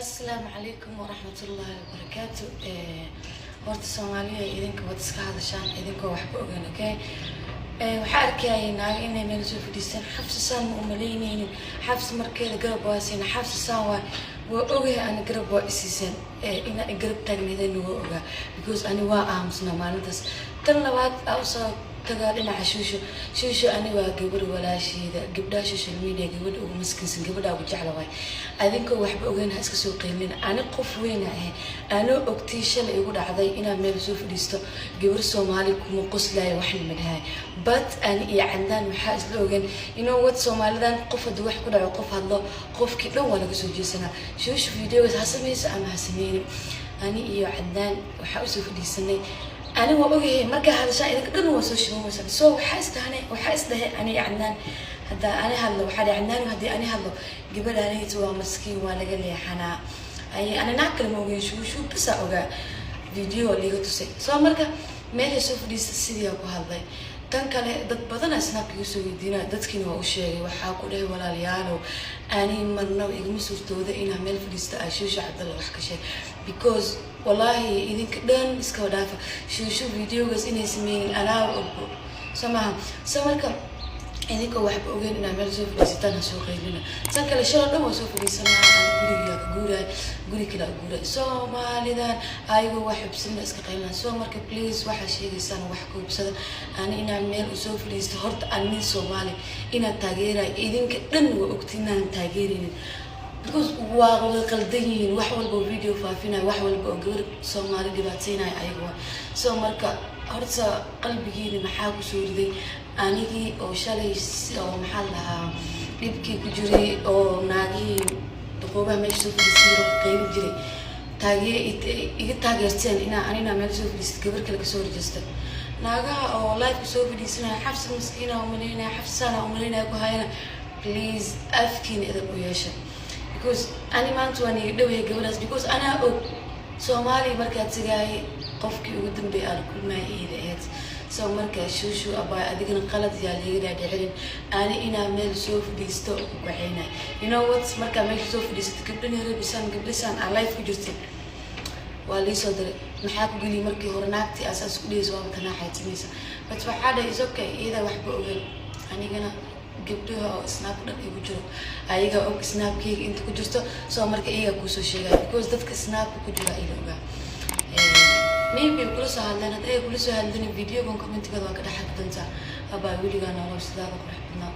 Asalaamu calaykum waraxmatullaahi wabarakaatu. Horta Soomaaliya, idinka waad iska hadashaan idinkoo waxba ogeyn. Okay, waxaa arkayay naago inay meel soo fadhiistaan: "Xafsa saan ma umalaynaynin, Xafsa markeeda garab waa siina, Xafsa saan waa." Waa ogahay ani garab waa isiiseen, inaa i garab taagneedeen waa ogaa, because ani waa aamusnaa maalintaas. Tan labaad aa usoo tagaa dhinaca Shuusho. Shuusho ani waa gabar walaasheeda, gabdhaha social media gabadha ugu maskiinsan, gabadha ugu jecla waay. Adinkoo waxba ogeyn ha iska soo qeylin. Ani qof weyna ahay, anoo ogtay shalay igu dhacday inaan meel soo fadhiisto, gabar Soomaali kuma qoslaayo, waxna ma dhahay. But ani iyo Cadnaan waxaa isla ogeyn inuu wad Soomaalidan qof hadduu wax ku dhaco, qof hadlo, qofkii dhan waa laga soo jeesanaa. Shuusho videogaas ha sameyso ama ha sameynin, ani iyo Cadnaan waxaa usoo fadhiisanay. Ani waa ogahay markaa hadashaan idinka dhan waa soo shimamaysan. So waxaa isdhahnay, waxaa isdhahay ani Cadnaan, haddaa ani hadlo, waxaa dhahay Cadnaan, haddii ani hadlo, gabadhaanayta waa maskiin, waa laga leexanaa. Ay ani naag kale ma ogeyn, Shuushuu basaa ogaa, video liiga tusay. So marka meesha soo fadhiista sidii ku hadlay. Tan kale, dad badana Snapka iga soo weydiinaya, dadkiina waa u sheegay. Waxaa ku dhahay: "Walaalayaalow, ani marnaba igama suurtooda inaa meel fadhiista aa Shuusha Cabdalla wax ka sheeg," because wallaahi idinka dhan iskaba dhaafa, Shuushu videogaas inay sameynin anaa ogbo. So maaha. So marka idinkoo waxba ogeyn inaa meel soo fadhiisataan ha soo qaylina. Tan kale, shaloo dhan waa soo fadhiisanaa, ani gurigaa ka guuraay, guri kale guuraay. Soomaalidan ayagoo wax hubsanina iska qaylina. So marka please, waxaa sheegaysaan wax ka hubsada. Ani inaan meel usoo fadhiisto, horta ani nin Soomaali inaan taageerayo idinka dhan waa ogti inaan taageeraynin, because waa wada qaldan yihiin. Wax walba oo video faafinayo, wax walba oo gabar Soomaali dhibaateynayo ayaga waa. So marka horta qalbigiina maxaa kusoo riday anigii oo shalay oo maxaa la dhahaa dhibkii ku jiray oo naagihii duqoobaha meesha soo fadhiisan jiro qaybin jiray taagee iga taageerteen inaa anina meel soo fadhiista, gabar kale kasoo horjeesta, naagaha oo live soo fadhiisanaya, "Xafsa maskiina umalaynaya, Xafsana umalaynaya" ku hayana? Please, afkiina idab u yeesha, because ani maanta waan iga dhowyahay gabadhaas, because anaa og Soomaaliya markaa tagaayay qofkii ugu dambeeyay aan kulmaaya iida ahayd. So markaa Shuushu abaay, adigana qalad yaa liiga dhaadhicinin ani inaa meel soo fadhiisto wacaynay. You know what, markaa meesha soo fadhiisato, gabdhan yarebisaan, gabdhasaan aa live ku jirtay waa liisoo diray. "Maxaa ku geliyay markii hore naagtii asaas ku dhehaysa waaba tanaaxay timaysa?" But waxaa dhahay: "Is okay, iyada waxba ogeyn." Anigana gabdhaha oo Snap dhan igu jiro ayaga og Snapkeyga inta ku jirto. So marka iyagaa kuusoo sheegaya, because dadka Snapka ku jira ila ogaa. Maybe kula soo hadleen. Hadda ay kula soo hadleen, videogan commentigooda waa ka dhex arki doontaa. Abaa, weligaa nolol sidaada qurux badnaa.